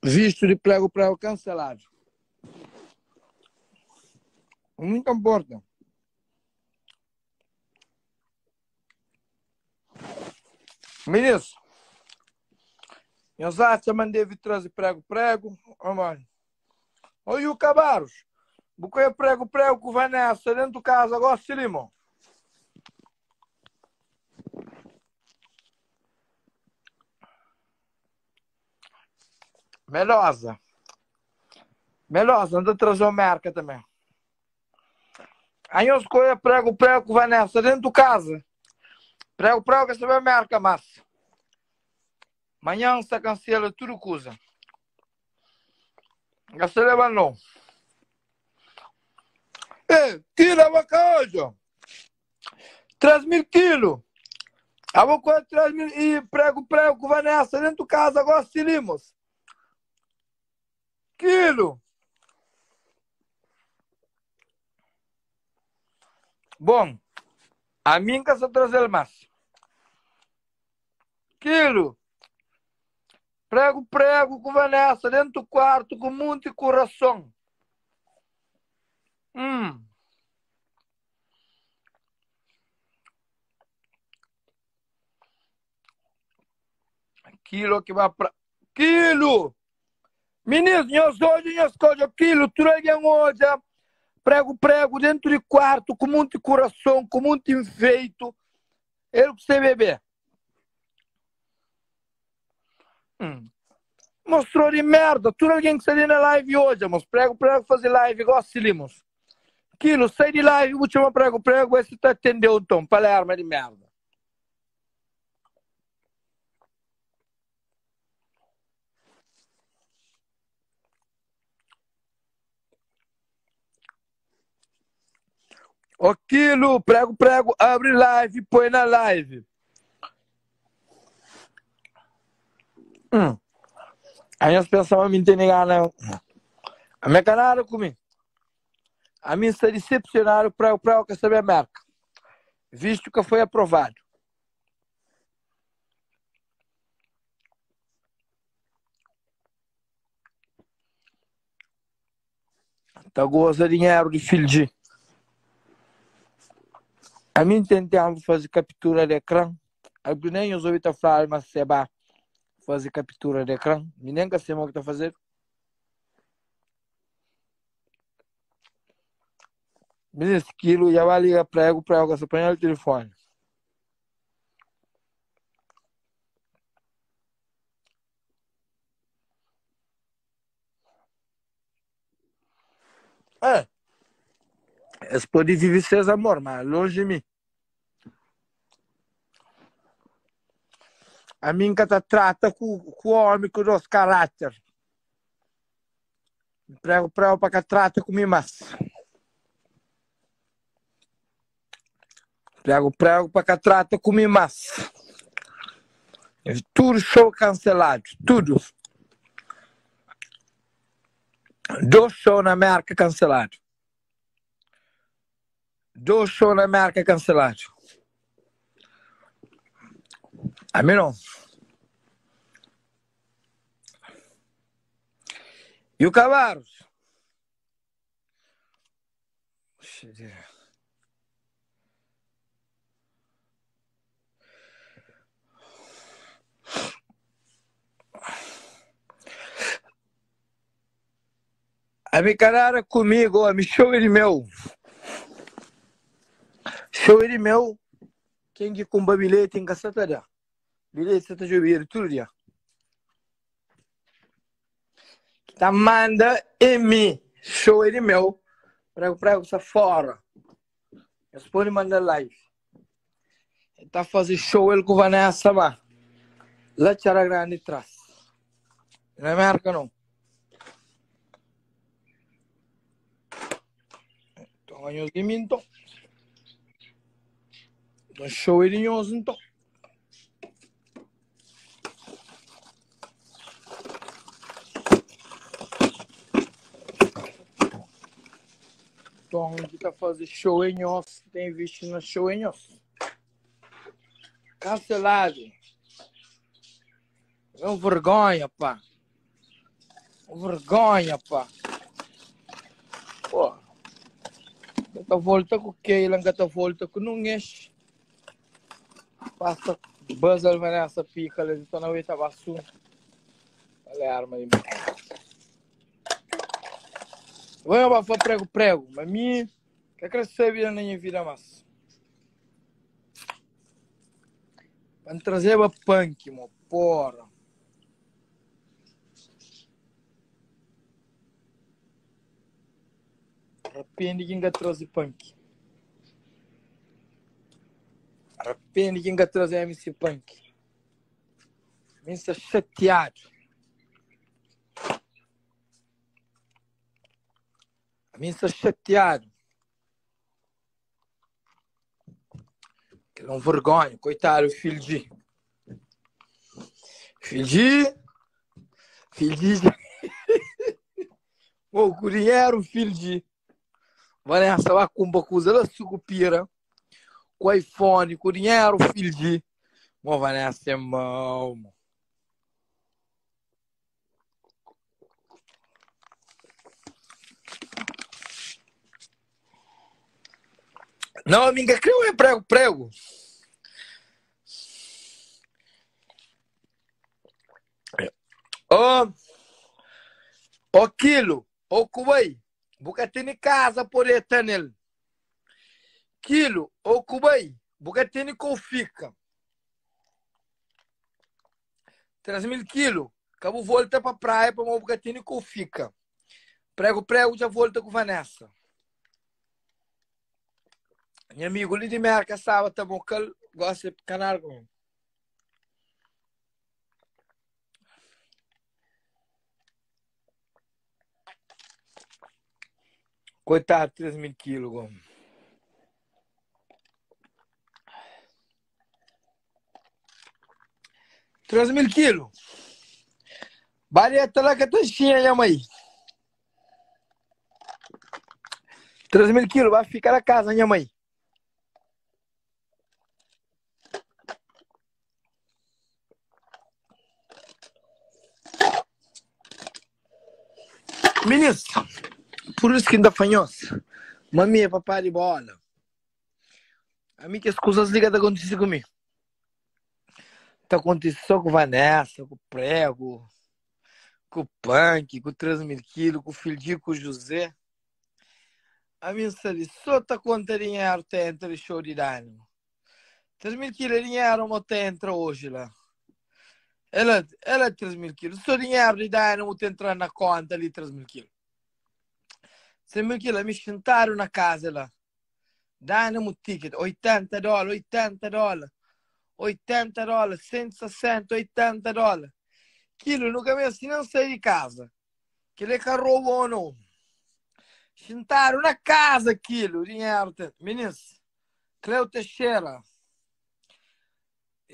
Visto di prego prego cancelado. Não importa. Ministro, nós acha man deve trazer prego prego, oh mano. Oi o Cabaros, bucoia prego prego com Vanessa dentro de casa, gosta de limão. Melosa. Melosa, anda trazer uma marca também. Aí eu escolho prego, prego, Vanessa, dentro de casa. Prego, prego, que você marca, mas. Manhã você cancela tudo coisa. Você leva não. Ei, tira a vaca hoje. 3 mil quilos. A vou com 3 mil e prego, prego, Vanessa, dentro de casa, agora se limos. Quilo. Bom, a mim que se trazer mais. Quilo. Prego, prego com Vanessa, dentro do quarto, com muito coração. Hum. Quilo que vai pra... Quilo! Ministro, nós hoje, nós hoje, quilo, tragam hoje, prego, prego, dentro de quarto, com muito coração, com muito enfeito. Ele que você bebê. Hum. Mostrou de merda. Tudo alguém que saiu na live hoje, mas prego, prego, fazer live, igual Limos. Quilo, sai de live, vou chamar prego, prego, esse tá atendeu então, Palermo de merda. O quilo, prego, prego, abre live, põe na live. Hum. Aí nós pensamos em negar, não. A minha canal comigo. A mim está decepcionado para o que sabe a marca. Visto que foi aprovado. Tá goza dinheiro de filho de. A mim tentava fazer captura de ecrã. A nem os ouvi falar, mas se vai fazer captura de ecrã. Nem que sei o que tá fazendo. Esse quilo já vai ligar prego, prego, só põe o telefone. É. Eles podem viver seus amor, mas longe de mim. A mim que tá trata com, com o homem com o nosso caráter. Prego, prego para que trata comigo mais. Prego, prego para que trata comigo mais. Tudo show cancelado, tudo. Dois shows na América cancelado. Dois shows na América cancelado. A mim não. E o Cavaros? A me carara comigo, a me show ele meu. Show ele meu. Quem que compra bilhete em caçatada? Bilhete você tá jogando tudo dia. Tá manda em mim. Show ele meu. Prego, prego, está fora. Eu pode mandar live. Ele tá fazendo show ele com Vanessa, lá. Lá tchara grande atrás. Na América não. Então, ganhou de mim, então. Então, show ele então. Então, que tá fazendo show em off, tem visto no show em off. Cancelado. É uma vergonha, pá. Vergonha, pá. Pô. Nka ta volta ku Keila, nka ta volta ku nun ex. Passa Buzzle Vanessa pica, les tô na weta basu. Palerma de merda. Vai ba fa prego prego, mas mi ka kre saber na minha vida mais. Pa trazeba punk, mo porra. Arrepende ki nka traze punk. Arrepende ki nka traze MC Punk. Mi sta xateadu. Mi sta xateadu. Kel é un vergonha, coitado filho de. Filho de. Filho de. Ô, com dinheiro, filho de. Vanessa vai com bacuza lá sucupira. Com iPhone, com dinheiro, filho de. Mô, Vanessa é mau, mô. Não, amiga, creu é prego, prego. Oh, oh quilo, oh cubai, buka tene casa por etanel. Quilo, oh cubai, buka tene com fica. 3 mil quilo, cabo volta pa praia pa mo buka tene com fica. Prego, prego já volta com Vanessa. Meu amigo ali de Merca sabe tá bom cal gosta de canal com. Coitado, 3 mil quilos, gomo. 3 mil quilos. Bareta lá que tá cheia, minha mãe. 3 mil quilos, vai ficar na casa, minha mãe. Ministro, por isso que ainda fanhos. Mami é papai de bola. A mim que as coisas ligadas acontecem comigo. Tá acontecendo só com Vanessa, com o Prego, com o Punk, com o 3 mil quilos, com o Filhinho, com o José. A mim sabe, só tá conta dinheiro tá entra show de dano. 3 mil quilos de dinheiro mo tá entra hoje lá. Ela, ela é 3 mil quilos. Só dinheiro de dano tá entra na conta ali 3 mil quilos. 100 mil quilos, me sentaram na casa lá. Dynamo ticket, 80 dólares, 80 dólares. 80 dólares, 160, 80 dólares. Quilo, nunca me assim não saí de casa. Que ele é roubo ou não. Sentaram na casa aquilo, dinheiro. Meninos, Cleo Teixeira.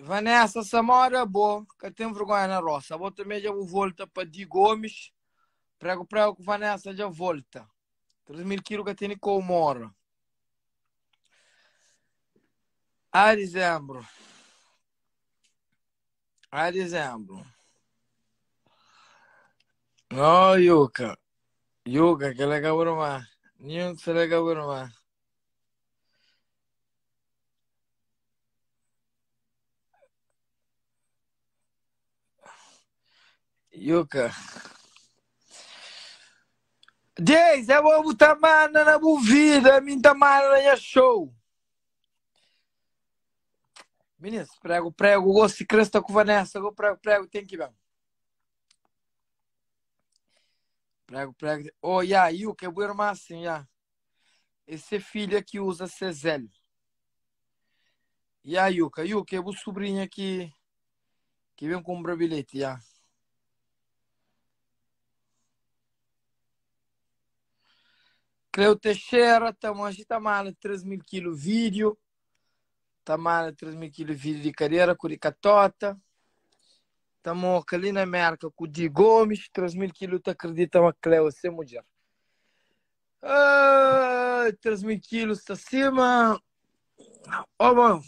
Vanessa Samora, boa, que tem vergonha na roça. Vou também já vou volta para Di Gomes. Prego, prego com Vanessa já volta. 3 mil quilos que tem com mora. A dezembro. A dezembro. Não, Yuka. Yuka, que legal, broma. Nenhum que legal, broma. Yuka. Deis, eu vou botar mana na boa vida, mim tá mana na minha show. Meninas, prego, prego, gosto de cresta com Vanessa, go prego, prego, tem que ir. Prego, prego. Oh, yeah, Yuka, eu vou irmã assim, yeah. Esse filho aqui usa Cezel. Yeah, Yuka, Yuka, eu vou sobrinha aqui que vem comprar bilhete, yeah. Cleo Teixeira, estamos tá mal 3 mil quilos vídeo. Tá mal 3 mil quilos vídeo de cadeira, com de catota. Estamos ali na América com o Di Gomes, 3 mil quilos, tu acredita, uma Cleo, sem mulher. Ah, 3 mil quilos está acima. Ó, oh, bom.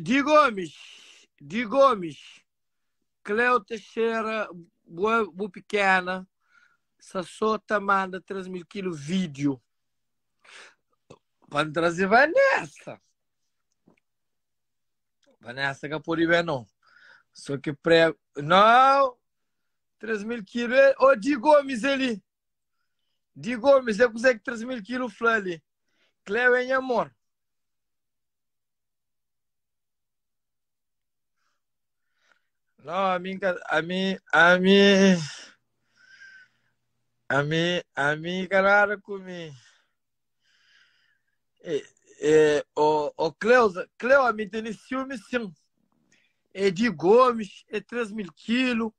Di Gomes, Di Gomes. Cleo Teixeira, bu, bu pequena, sa só ta manda 3 mil quilo vídeo. Pa trazer Vanessa. Vanessa que pode ver não. Só que prego. Não! 3 mil quilos. Ô, Di Gomes ali. Di Gomes, é que 3 mil quilos fla ali. Cleo é amor. Não, a mim, a mim, a mim, a mim, a mim, caralho, comi. É, é, o Cleusa, Cleo, a mim tem ciúme, sim. É de Gomes, é 3 mil quilos.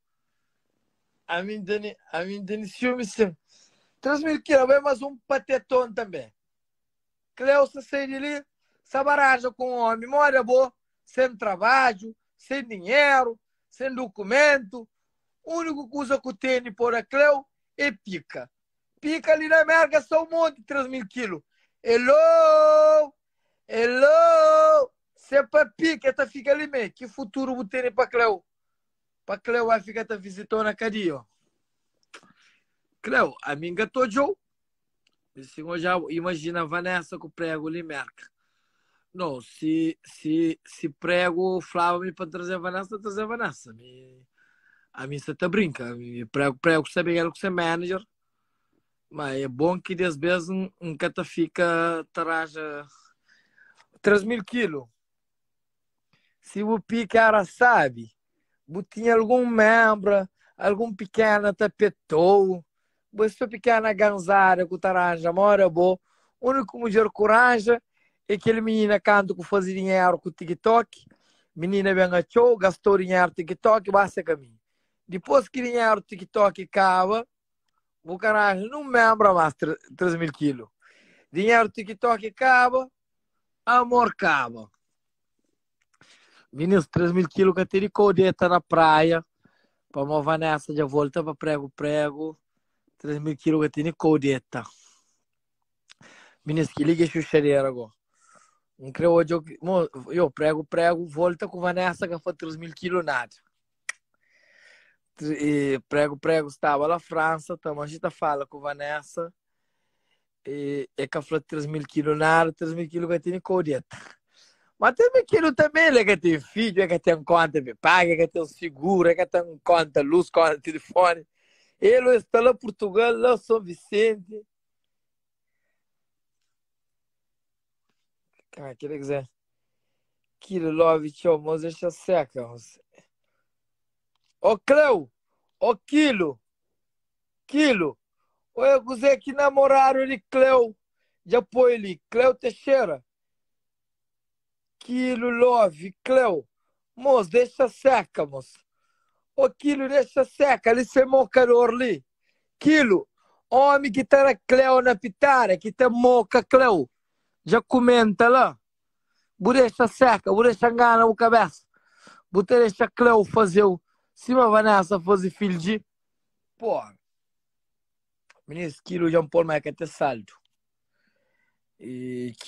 A mim tem, a mim tem ciúme, sim. 3 mil quilos, é mais um patetão também. Cleusa sai de ali, se baraja com o homem, mora boa, sem trabalho, sem dinheiro, sem documento. O único coisa que tem por a Cleo é pica. Pica ali na América só um monte, 3 mil quilos. Hello! Hello! Se é para pica, tá fica ali mesmo. Que futuro vou ter para Cleo? Para Cleo vai ficar tá visitando na cadeia. Cleo, a minha tô Joe. O já imagina a Vanessa com o prego ali, merca. Não, se prego Flávio me para trazer a Vanessa, trazer a Vanessa. Me, a mim você tá brinca. Me prego sabe ela que é manager. Mas é bom que às vezes um cata fica taraja 3 mil quilos. Se o picara sabe, tinha algum membro, algum pequeno tapetou, você pequena ganzara com taranja, mora bo, o único mulher coragem é aquele menina canto que faz dinheiro com o TikTok, menina bem achou, gastou dinheiro no TikTok, basta caminho. Depois que dinheiro TikTok acaba, o caralho não membra mais 3 mil quilos. Dinheiro TikTok acaba, amor acaba. Meninos, 3 mil quilos que tem codeta na praia. Para uma Vanessa de volta para prego, prego. 3 mil quilos que tem codeta. Meninos, que liga chuchareira agora. Não creio hoje eu prego, prego, volta com Vanessa que foi 3 mil quilos nada. E prego, prego, estava lá na França, então a gente fala com Vanessa. E é que falou 3 mil quilos nada, 3 mil quilos que tem codeta. Mas 3 mil quilos também, ele é que tem filho, é que tem conta, me paga, é que tem seguro, é que tem conta, luz, conta, telefone. Ele está lá em Portugal, lá em São Vicente. Cara, quer dizer, quilo love, tchau, mas deixa seca. Ô, Cleo, ô, Quilo, Quilo, ô, eu gozei que namoraram de Cleo, já põe ali, Cleo Teixeira. Quilo love, Cleo, moço, deixa seca, moço. Ô, Quilo, deixa seca, ali se mocador ali. Quilo, homem que tá na Cleo na pitara, que tá moca Cleo. Já comenta lá. Bu deixa seca, bu deixa engana o cabeça. Bu deixa Cleo fazer o. Se uma Vanessa fazer filho de. Porra. Menino, quilo já pôr mais que até saldo. E que